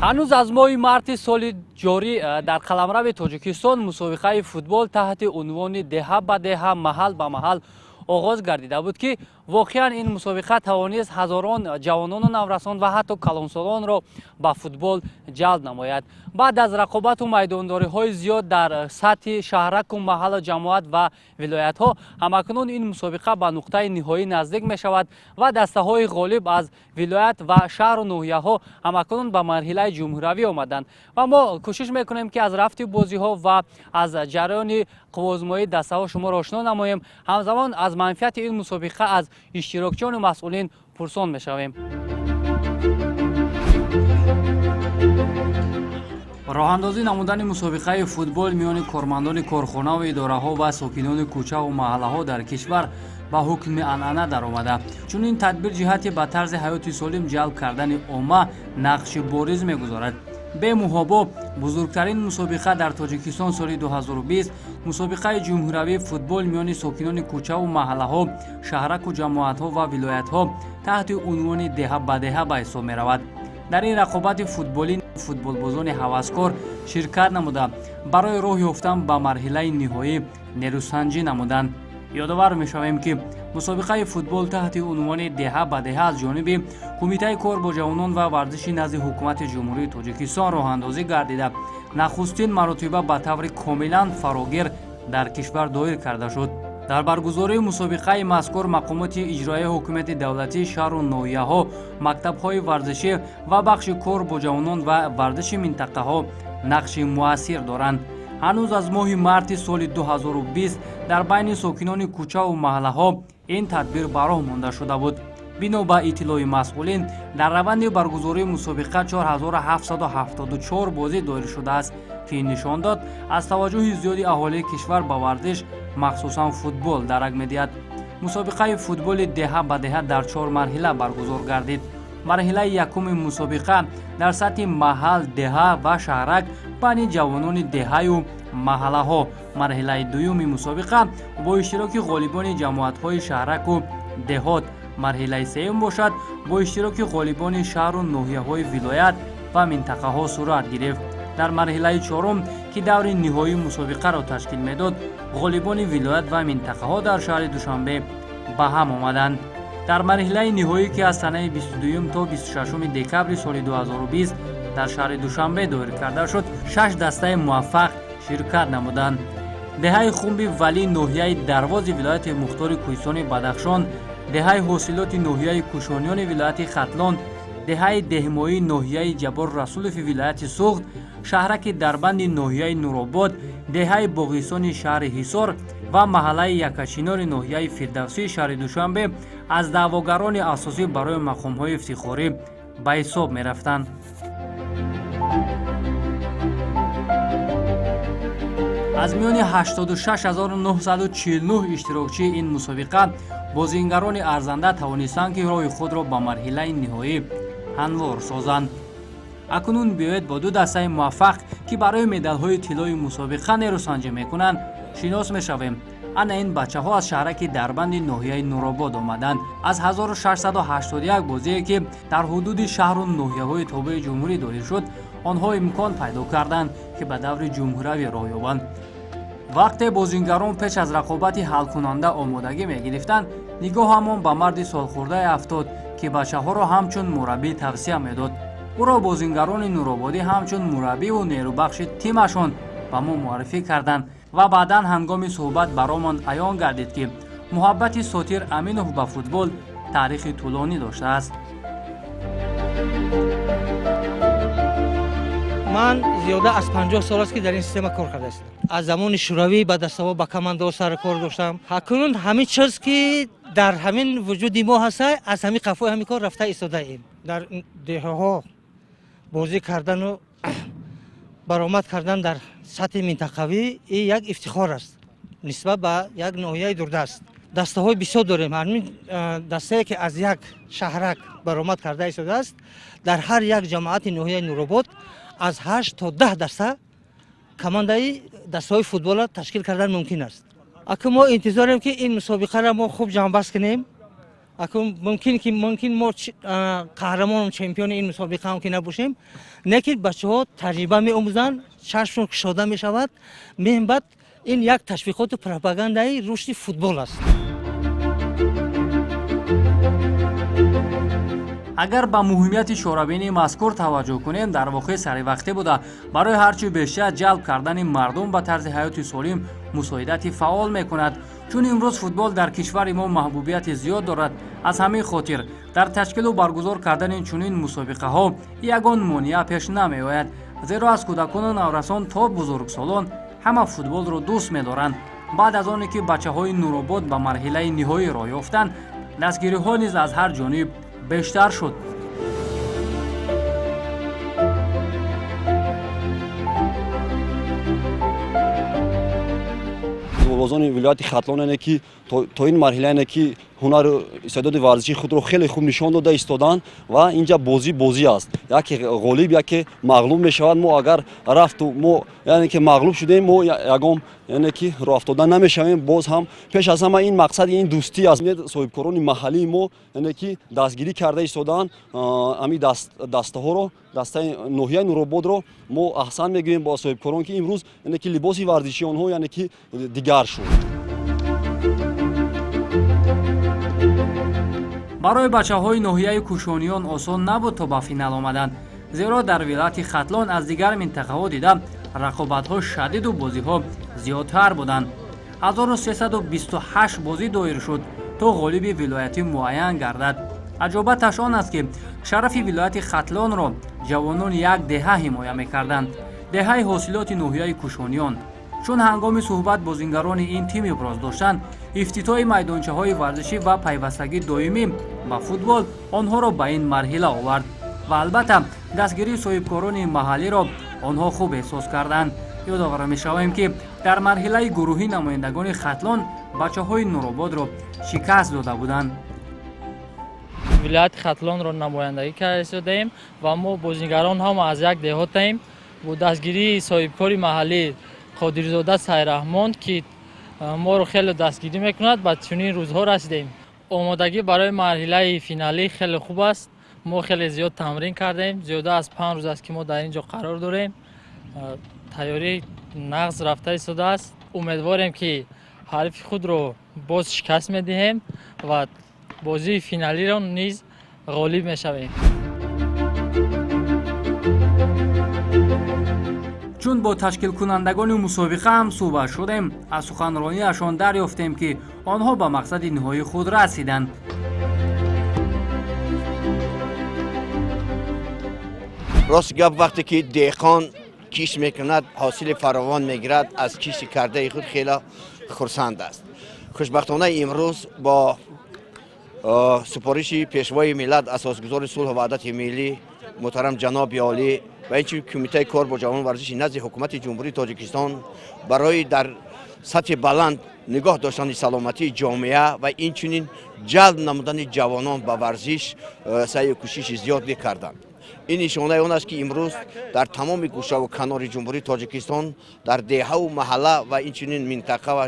Ҳанӯз аз моҳи марти соли ҷорӣ дар қаламрави Тоҷикистон мусобиқаи футбол таҳти унвони «Деҳа ба деҳа, маҳал ба маҳал» оғоз гардида буд, ки воқеан ин мусобиқа тавонист ҳазорон ҷавонону наврасон ва ҳатто калонсолонро ба футбол ҷалб намояд. Баъд аз рақобату майдондориҳои зиёд дар сатҳи шаҳраку маҳаллу ҷамоат ва вилоятҳо, ҳамакнун ин мусобиқа ба нуқтаи ниҳоӣ наздик мешавад ва дастаҳои ғолиб аз вилоят ва шаҳру ноҳияҳо ҳамакнун ба марҳилаи ҷумҳуравӣ омаданд. Ва мо кӯшиш мекунем, ки аз рафти бозиҳо ва аз ҷараёни қувваозмоии дастаҳо шуморо ошно намоем. Ҳамзамон аз манфиати ин мусобиқа аз иштирокчиёну масъулин пурсон мешавем. Роҳандозӣ намудани мусобиқаи футбол миёни кормандони корхонаву идораҳо ва сокинони кӯчаву маҳаллаҳо дар кишвар ба ҳукми анъана даромада. Чунин тадбир ҷиҳати ба тарзи ҳаёти солим ҷалб кардани омма нақши бориз мегузорад. Бемуҳобо, бузургтарин мусобиқа дар Тоҷикистон соли 2020, мусобиқаи ҷумҳуравии футбол миёни сокинони кӯчаву маҳаллаҳо, шаҳраку ҷамоатҳо ва вилоятҳо таҳти унвони «Деҳа ба деҳа» ба ҳисоб меравад. Дар ин рақобати футболӣ футболбозони ҳаваскор ширкат намуда, барои роҳ ёфтан ба марҳилаи ниҳоӣ нерӯсанҷӣ намуданд. Ёдовар мешавем, ки мусобиқаи футбол таҳти унвони «Деҳа ба деҳа» аз ҷониби Кумитаи кор бо ҷавонон ва варзиши назди Ҳукумати Ҷумҳурии Тоҷикистон роҳандозӣ гардида, нахустин маротиба ба таври комилан фарогир дар кишвар доир карда шуд. Дар баргузории мусобиқаи мазкур мақомоти иҷроияи ҳукумати давлатии шаҳру ноҳияҳо, мактабҳои варзишӣ ва бахши кор бо ҷавонон ва варзиши минтақаҳо нақши муассир доранд. Ҳанӯз аз моҳи марти соли 2020 дар байни сокинони кӯчаву маҳаллаҳо ин тадбир ба роҳ монда шуда буд. Бино ба иттилои масъулин, дар раванди баргузории мусобиқа 4774 бозӣ доир шудааст, ки ин нишон дод аз таваҷҷӯҳи зиёди аҳолии кишвар ба варзиш, махсусан футбол, дарак медиҳад. Мусобиқаи футболи «Деҳа ба деҳа» дар чор марҳила баргузор гардид. Марҳилаи якуми мусобиқа дар сатҳи маҳал, деҳа ва шаҳрак байни ҷавонони деҳаю маҳаллаҳо. Марҳилаи дуюми мусобиқа бо иштироки ғолибони ҷамоатҳои шаҳраку деҳот. Марҳилаи сеюм бошад, бо иштироки ғолибони шаҳру ноҳияҳои вилоят ва минтақаҳо сурат гирифт. Дар марҳилаи чорум, ки даври ниҳоии мусобиқаро ташкил медод, ғолибони вилоят ва минтақаҳо дар шаҳри Душанбе ба ҳам омаданд. Дар марҳилаи ниҳоӣ, ки аз санаи 22 то 26 декабри соли 2020 дар шаҳри Душанбе доир карда шуд, шаш дастаи муваффақ ширкат намуданд. Деҳаи Хумби Валӣ ноҳияи Дарвози вилояти мухтори Кӯҳистони Бадахшон, деҳаи Ҳосилоти ноҳияи Кӯшониёни вилояти Хатлон, деҳаи Деҳмоӣ ноҳияи Ҷаббор Расулови вилояти Суғд, шаҳраки Дарбанди ноҳияи Нуробод, деҳаи Боғистони шаҳри Ҳисор ва маҳаллаи Якачинори ноҳияи Фирдавсии шаҳри Душанбе аз даъвогарони асосӣ барои мақомҳои ифтихорӣ ба ҳисоб мерафтанд. Аз миёни 86949 иштирокчии ин мусобиқа бозингарони арзанда тавонистанд, ки роҳи худро ба марҳилаи ниҳоӣ ҳамвор созанд. Акнун биёед, бо ду дастаи муваффақ, ки барои медалҳои тиллои мусобиқа нерӯсанҷӣ мекунанд, шинос мешавем. Ана ин бачаҳо аз шаҳраки Дарбанди ноҳияи Нуробод омаданд. Аз 1681 бозие, ки дар ҳудуди шаҳру ноҳияҳои тобеи ҷумҳурӣ доир шуд, онҳо имкон пайдо карданд, ки ба даври ҷумҳуравӣ роҳ ёбанд. Вақте бозингарон пеш аз рақобати ҳалкунанда омодагӣ мегирифтанд, нигоҳамон ба марди солхӯрдае афтод, ки бачаҳоро ҳамчун мураббӣ тавсия медод. Ӯро бозингарони нурободӣ ҳамчун мураббиву нерӯбахши тимашон ба мо муаррифӣ карданд ва баъдан ҳангоми суҳбат баромон аён гардид, ки муҳаббати Сотир Аминов ба футбол таърихи тӯлонӣ доштааст. Ман зиёда аз 50 сол аст, ки дар ин система кор кардаистам. Аз замони Шӯравӣ ба дастаҳо, ба командаҳо сари кор доштам. Акнун ҳамин чиз, ки дар ҳамин вуҷуди мо ҳаста, аз ҳамин қафои ҳамин кор рафта истодаем. Дар деҳаҳо бозӣ кардану баромад кардан дар сатҳи минтақавӣ и як ифтихор аст нисбат ба як ноҳияи дурдаст. Дастаҳои бисёр дорем. Ҳамин дастае, ки аз як шаҳрак баромад карда истодааст, дар ҳар як ҷамоати ноҳияи Нуробод аз 8 то 10 даста командаи дастаҳои футболро ташкил кардан мумкин аст. Акун мо интизорем, ки ин мусобиқаро мо хуб ҷамъбаст кунем. Акун мумкин ки мумкин мо қаҳрамону чемпиони ин мусобиқаам ки набошем, лекин бачаҳо таҷриба меомӯзанд, чашмшон кушода мешавад. Меҳбад ин як ташвиқоту пропагандаи рушди футбол аст. Агар ба муҳимияти чорабинии мазкур таваҷҷӯҳ кунем, дар воқеъ саривақтӣ буда, барои ҳарчи бештар ҷалб кардани мардум ба тарзи ҳаёти солим мусоидати фаъол мекунад. Чун имрӯз футбол дар кишвари мо маҳбубияти зиёд дорад, аз ҳамин хотир дар ташкилу баргузор кардани чунин мусобиқаҳо ягон монеа пеш намеояд, зеро аз кӯдакону наврасон то бузургсолон ҳама футболро дӯст медоранд. Баъд аз оне ки бачаҳои Нуробод ба марҳилаи ниҳоӣ роҳ ёфтанд, дастгириҳо низ аз ҳар ҷониб бештар шуд. Футболбозони вилояти Хатлон, яъне ки то ин марҳила, яъне ки ҳунару истеъдоди варзишии худро хеле хуб нишон дода истоданд ва инҷа бозӣ бозӣ аст, яке ғолиб, яке мағлуб мешавад. Мо агар рафту мо, яъне ки мағлуб шудем, мо ягон, яъне ки роҳафтода намешавем. Боз ҳам пеш аз ҳама ин мақсади ин дӯстӣ аст. Соҳибкорони маҳаллии мо, яъне ки дастгирӣ карда истоданд ҳамин дастаҳоро. Дастаи ноҳияи Нурободро мо аҳсан мегӯем бо соҳибкорон, ки имрӯз, яъне ки либоси варзишии онҳо, яъне ки дигар шуд. Барои бачаҳои ноҳияи Кӯшониён осон набуд то ба финал омаданд, зеро дар вилояти Хатлон аз дигар минтақаҳо дида рақобатҳо шадиду бозиҳо зиёдтар буданд. 1328 бозӣ доир шуд, то ғолиби вилоятӣ муайян гардад. Аҷобаташ он аст, ки шарафи вилояти Хатлонро ҷавонони як деҳа ҳимоя мекарданд, деҳаи Ҳосилоти ноҳияи Кӯшониён. Чун ҳангоми суҳбат бозингарони ин тим иброз доштанд, ифтитоҳи майдончаҳои варзишӣ ва пайвастагии доимӣ ба футбол онҳоро ба ин марҳила овард ва албатта дастгирии соҳибкорони маҳаллиро онҳо хуб эҳсос карданд. Ёдовар мешавем, ки дар марҳилаи гурӯҳӣ намояндагони Хатлон бачаҳои Нурободро шикаст дода буданд. Вилояти Хатлонро намояндагӣ карда истодаем ва мо бозигарон ҳама аз як деҳотаем. Бо дастгирии соҳибкори маҳаллӣ Қодирзода Сайраҳмон, ки моро хеле дастгирӣ мекунад, ба чунин рӯзҳо расидем. Омодагӣ барои марҳилаи финалӣ хеле хуб аст. Мо хеле зиёд тамрин кардем, зиёда аз 5 рӯз аст, ки мо дар ин ҷо қарор дорем. Тайёрӣ нағз рафта истодааст. Умедворем, ки ҳарифи худро боз шикаст медиҳем ва бозии финалиро низ ғолиб мешавем. Чун бо ташкилкунандагони мусобиқа ҳам суҳбат шудем, аз суханрониашон дарёфтем, ки онҳо ба мақсади ниҳоии худ расиданд. Рост гап, вақте ки деҳқон кишт мекунад, ҳосили фаровон мегирад, аз кишти кардаи худ хеле хурсанд аст. Хушбахтона, имрӯз бо супориши Пешвои миллат, Асосгузори сулҳу ваҳдати миллӣ, муҳтарам ҷаноби олӣ ва инчунин Кумитаи кор бо ҷавонон, варзиши назди Ҳукумати Ҷумҳурии Тоҷикистон барои дар сатҳи баланд нигоҳ доштани саломатии ҷомеа ва инчунин ҷалб намудани ҷавонон ба варзиш саъю кӯшиши зиёд мекарданд. Ин нишонаи он аст, ки имрӯз дар тамоми гӯшаву канори Ҷумҳурии Тоҷикистон, дар деҳаву маҳалла ва инчунин минтақа ва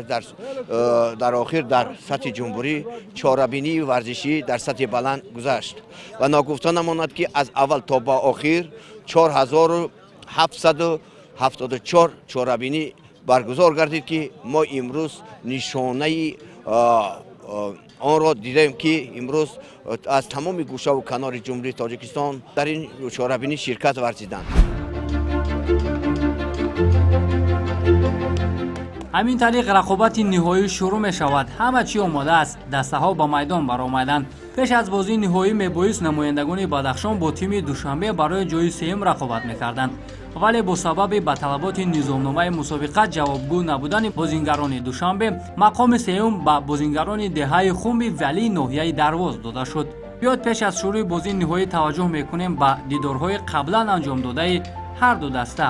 дар охир дар сатҳи ҷумҳурӣ чорабинии варзишӣ дар сатҳи баланд гузашт. Ва ногуфта намонад, ки аз аввал то ба охир 4774 чорабинӣ баргузор гардид, ки мо имрӯз нишонаи онро дидем, ки имрӯз аз тамоми гӯшаву канори Ҷумҳурии Тоҷикистон дар ин чорабинӣ ширкат варзиданд. Ҳамин тариқ рақобати ниҳоӣ шурӯъ мешавад. Ҳама чӣ омода аст, дастаҳо ба майдон баромаданд. Пеш аз бозии ниҳоӣ мебоист намояндагони Бадахшон бо тими Душанбе барои ҷои сеюм рақобат мекарданд, вале бо сабаби ба талаботи низомномаи мусобиқа ҷавобгӯ набудани бозингарони Душанбе, мақоми сеюм ба бозингарони деҳаи Хумби Валии ноҳияи Дарвоз дода шуд. Биёд, пеш аз шурӯъи бозии ниҳоӣ таваҷҷӯҳ мекунем ба дидорҳои қаблан анҷомдодаи ҳар ду даста.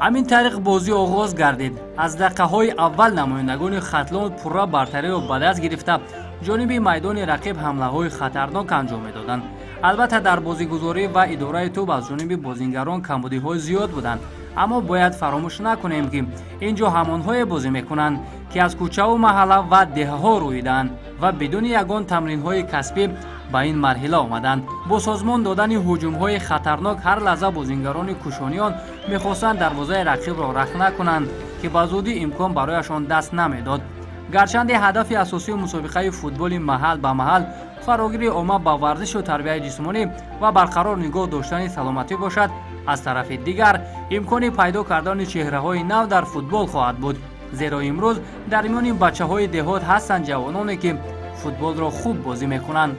Ҳамин тариқ бозӣ оғоз гардид. Аз дақиқаҳои аввал намояндагони Хатлон пурра бартариро ба даст гирифта, ҷониби майдони рақиб ҳамлаҳои хатарнок анҷом медоданд. Албатта, дар бозигузорӣ ва идораи тӯб аз ҷониби бозингарон камбудиҳои зиёд буданд, аммо бояд фаромӯш накунем, ки ин ҷо ҳамонҳое бозӣ мекунанд, ки аз кӯчаву маҳалла ва деҳаҳо рӯидаанд ва бидуни ягон тамринҳои касбӣ ба ин марҳила омаданд. Бо созмон додани ҳуҷумҳои хатарнок ҳар лаҳза бозингарони кӯшониён мехостанд дарвозаи рақибро рахна кунанд, ки ба зудӣ имкон барояшон даст намедод. Гарчанде ҳадафи асосии мусобиқаи футболи маҳал ба маҳал фарогирии омма ба варзишу тарбияи ҷисмонӣ ва барқарор нигоҳ доштани саломатӣ бошад, аз тарафи дигар имкони пайдо кардани чеҳраҳои нав дар футбол хоҳад буд, зеро имрӯз дар миёни бачаҳои деҳот ҳастанд ҷавононе, ки футболро хуб бозӣ мекунанд.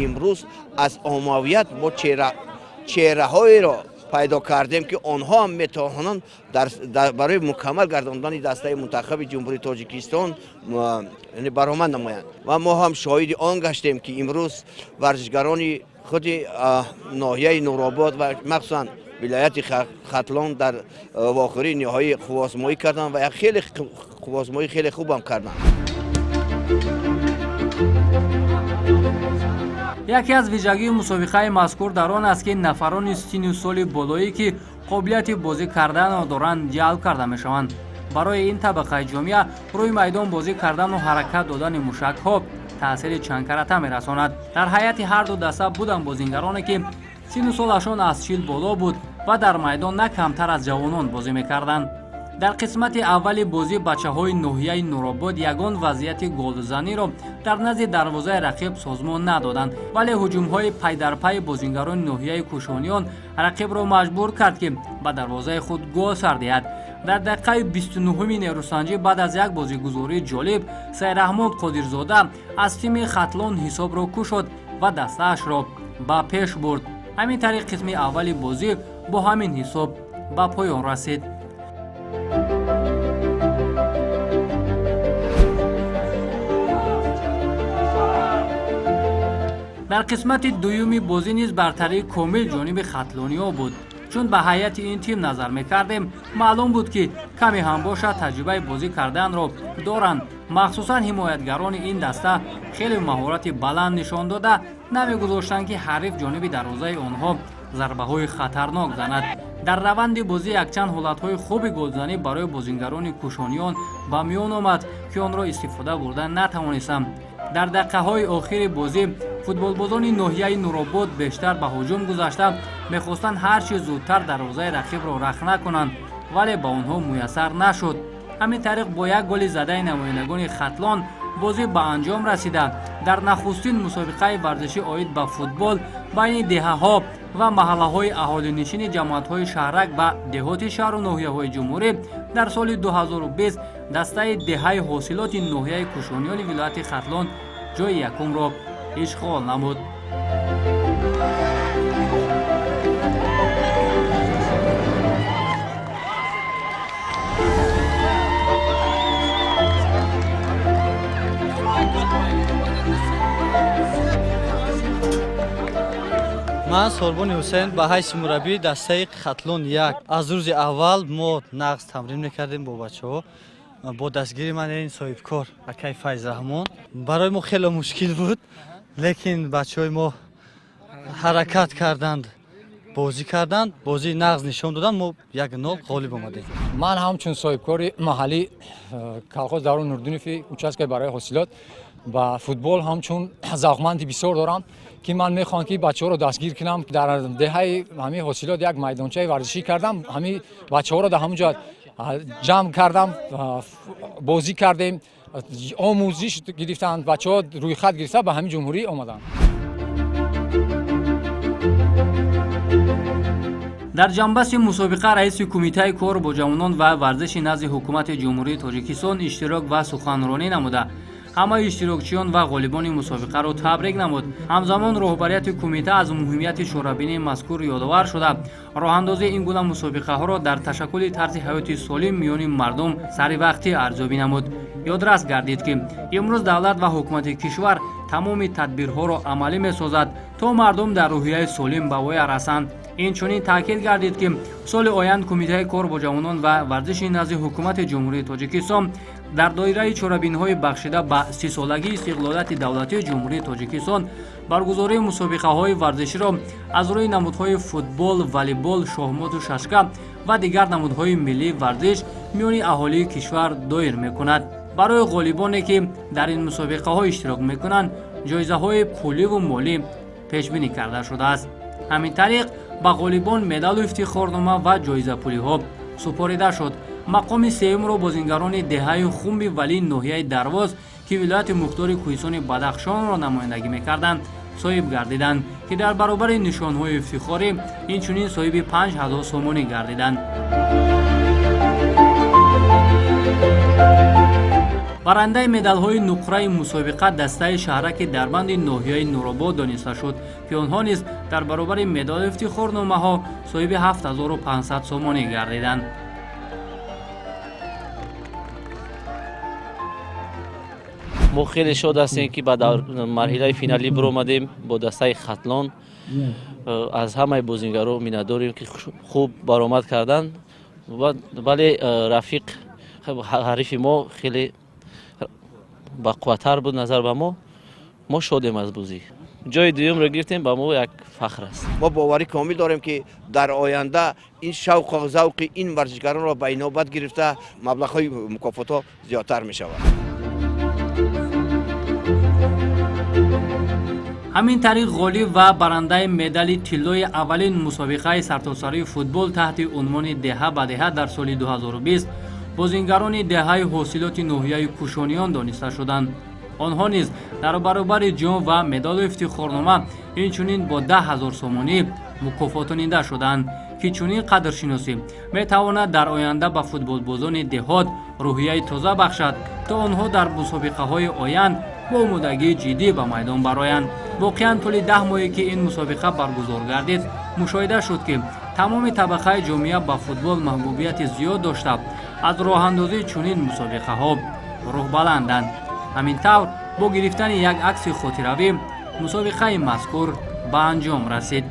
Имрӯз аз оммавият мо чеҳраҳоеро пайдо кардем, ки онҳо ҳам метавонанд барои мукаммал гардондани дастаи мунтахаби Ҷумҳурии Тоҷикистон баромад намоянд. Ва мо ҳам шоҳиди он гаштем, ки имрӯз варзишгарони худи ноҳияи Нуробод ва махсусан вилояти Хатлон дар вохӯрии ниҳоӣ қувваозмоӣ карданд ва як хеле қувваозмоӣ хеле хубам карданд. Яке аз вижагии мусобиқаи мазкур дар он аст, ки нафарони синну соли болоӣ, ки қобилияти бозӣ карданро доранд, ҷалб карда мешаванд. Барои ин табақаи ҷомеа рӯи майдон бозӣ кардану ҳаракат додани мушакҳо таъсири чандкарата мерасонад. Дар ҳайати ҳарду даста буданд бозингароне, ки синну солашон аз 40 боло буд ва дар майдон на камтар аз ҷавонон бозӣ мекарданд. Дар қисмати аввали бозӣ бачаҳои ноҳияи Нуробод ягон вазъияти голзаниро дар назди дарвозаи рақиб созмон надоданд, вале ҳуҷумҳои пайдарпайи бозингарони ноҳияи Кӯшониён рақибро маҷбур кард, ки ба дарвозаи худ гол сар диҳад. Дар дақиқаи 29-уми нерӯсанҷӣ баъд аз як бозигузории ҷолиб Сайраҳмон Қодирзода аз тими Хатлон ҳисобро кушод ва дастаашро ба пеш бурд. Ҳамин тариқ қисми аввали бозӣ бо ҳамин ҳисоб ба поён расид. Дар қисмати дуюми бозӣ низ бартарии комил ҷониби хатлониҳо буд. Чун ба ҳайати ин тим назар мекардем, маълум буд, ки каме ҳам бошад таҷрибаи бозӣ карданро доранд. Махсусан ҳимоятгарони ин даста хеле маҳорати баланд нишон дода, намегузоштанд, ки ҳариф ҷониби дарвозаи онҳо зарбаҳои хатарнок занад. Дар раванди бозӣ якчанд ҳолатҳои хуби голзанӣ барои бозингарони кӯшониён ба миён омад, ки онро истифода бурда натавонистанд. Дар дақиқаҳои охири бозӣ футболбозони ноҳияи Нуробод бештар ба ҳуҷум гузашта, мехостанд ҳар чӣ зудтар дарвозаи рақибро рахна кунанд, вале ба онҳо муяссар нашуд. Ҳамин тариқ бо як голи задаи намояндагони Хатлон бозӣ ба анҷом расида, дар нахустин мусобиқаи варзишӣ оид ба футбол байни деҳаҳо ва маҳаллаҳои аҳолинишини ҷамоатҳои шаҳрак ва деҳоти шаҳру ноҳияҳои ҷумҳурӣ дар соли 2020 дастаи деҳаи Ҳосилоти ноҳияи Кӯшониёни вилояти Хатлон ҷои якумро ишғол намуд. Ман Сорбони Ҳусайн ба ҳайси мураббии дастаи Хатлон 1. Аз рӯзи аввал мо нағз тамрин мекардем бо бачаҳо, бо дастгири ман ин соҳибкор акай Файзраҳмон. Барои мо хеле мушкил буд, лекин бачаҳои мо ҳаракат карданд, бозӣ карданд, бозии нағз нишон доданд, мо 1-0 ғолиб омадем. Ман ҳамчун соҳибкори маҳаллӣ колхоз Даврон Нурдинови участкаи барои Ҳосилот ба футбол ҳамчун завқманди бисёр дорам, ки ман мехоҳам, ки бачаҳоро дастгир кунам. Дар деҳаи ҳамин Ҳосилот як майдончаи варзишӣ кардам, ҳамин бачаҳоро дар ҳамон ҷо ҷамъ кардам, бозӣ кардем, омӯзиш гирифтанд, бачаҳо рӯйхат гирифта ба ҳамин ҷумҳурӣ омаданд. Дар ҷанбаси мусобиқа раиси Кумитаи кор бо ҷавонон ва варзиши назди Ҳукумати Ҷумҳурии Тоҷикистон иштирок ва суханронӣ намуда, Ҳамаи иштирокчиён ва ғолибони мусобиқаро табрик намуд. Ҳамзамон роҳбарияти кумита аз муҳимияти чорабинии мазкур ёдовар шуда, роҳандозии ин гуна мусобиқаҳоро дар ташаккули тарзи ҳаёти солим миёни мардум саривақтӣ арзёбӣ намуд. Ёдрас гардид, ки имрӯз давлат ва ҳукумати кишвар тамоми тадбирҳоро амалӣ месозад, то мардум дар рӯҳияи солим ба воя расанд. Инчунин таъкид гардид, ки соли оянд Кумитаи кор бо ҷавонон ва варзиши назди Ҳукумати Ҷумҳурии Тоҷикистон дар доираи чорабиниҳои бахшида ба 30-солагии истиқлолияти давлатии Ҷумҳурии Тоҷикистон баргузории мусобиқаҳои варзиширо аз рӯи намудҳои футбол, волейбол, шоҳмоту шашка ва дигар намудҳои миллии варзиш миёни аҳолии кишвар доир мекунад. Барои ғолибоне, ки дар ин мусобиқаҳо иштирок мекунанд, ҷоизаҳои пуливу молӣ пешбинӣ карда шудааст. Ҳамин тариқ, ба ғолибон медалу ифтихорнома ва ҷоизапулиҳо супорида шуд. Мақоми сеюмро бозингарони деҳаи Хумби Валии ноҳияи Дарвоз, ки вилояти мухтори Кӯҳистони Бадахшонро намояндагӣ мекарданд, соҳиб гардиданд, ки дар баробари нишонҳои ифтихорӣ инчунин соҳиби 5000 сомонӣ гардиданд. Барандаи медалҳои нуқраи мусобиқа дастаи шаҳраки Дарбанди ноҳияи Нуробод дониста шуд, ки онҳо низ дар баробари медалу ифтихорномаҳо соҳиби 7500 сомонӣ гардиданд. Мо хеле шод ҳастем, ки ба марҳилаи финалӣ биромадем бо дастаи Хатлон. Аз ҳамаи бозингаро миннатдорем, ки хуб баромад карданд, вале рафиқ, ҳарифи мо хеле бақувваттар буд назар ба мо. Мо шодем аз бозӣ, ҷои дуюмро гирифтем, ба мо як фахр аст. Мо боварӣ комил дорем, ки дар оянда ин шавқу завқи ин варзишгаронро ба инобат гирифта, маблағҳои мукофотҳо зиёдтар мешавад. Ҳамин тариқ, ғолиб ва барандаи медали тиллои аввалин мусобиқаи сартосарии футбол таҳти унвони «Деҳа ба деҳа» дар соли 2020 бозингарони деҳаи Ҳосилоти ноҳияи Кӯшониён дониста шуданд. Онҳо низ дар баробари ҷом ва медалу ифтихорнома инчунин бо 10 000 сомонӣ мукофотонида шуданд, ки чунин қадршиносӣ метавонад дар оянда ба футболбозони деҳот рӯҳияи тоза бахшад, то онҳо дар мусобиқаҳои оянд бо омодагии ҷиддӣ ба майдон бароянд. Воқеан, тӯли 10 моҳе, ки ин мусобиқа баргузор гардид, мушоҳида шуд, ки тамоми табақаи ҷомеа ба футбол маҳбубияти зиёд дошта, аз роҳандозии чунин мусобиқаҳо рӯҳбаланданд. Ҳамин тавр, бо гирифтани як акси хотиравӣ мусобиқаи мазкур ба анҷом расид.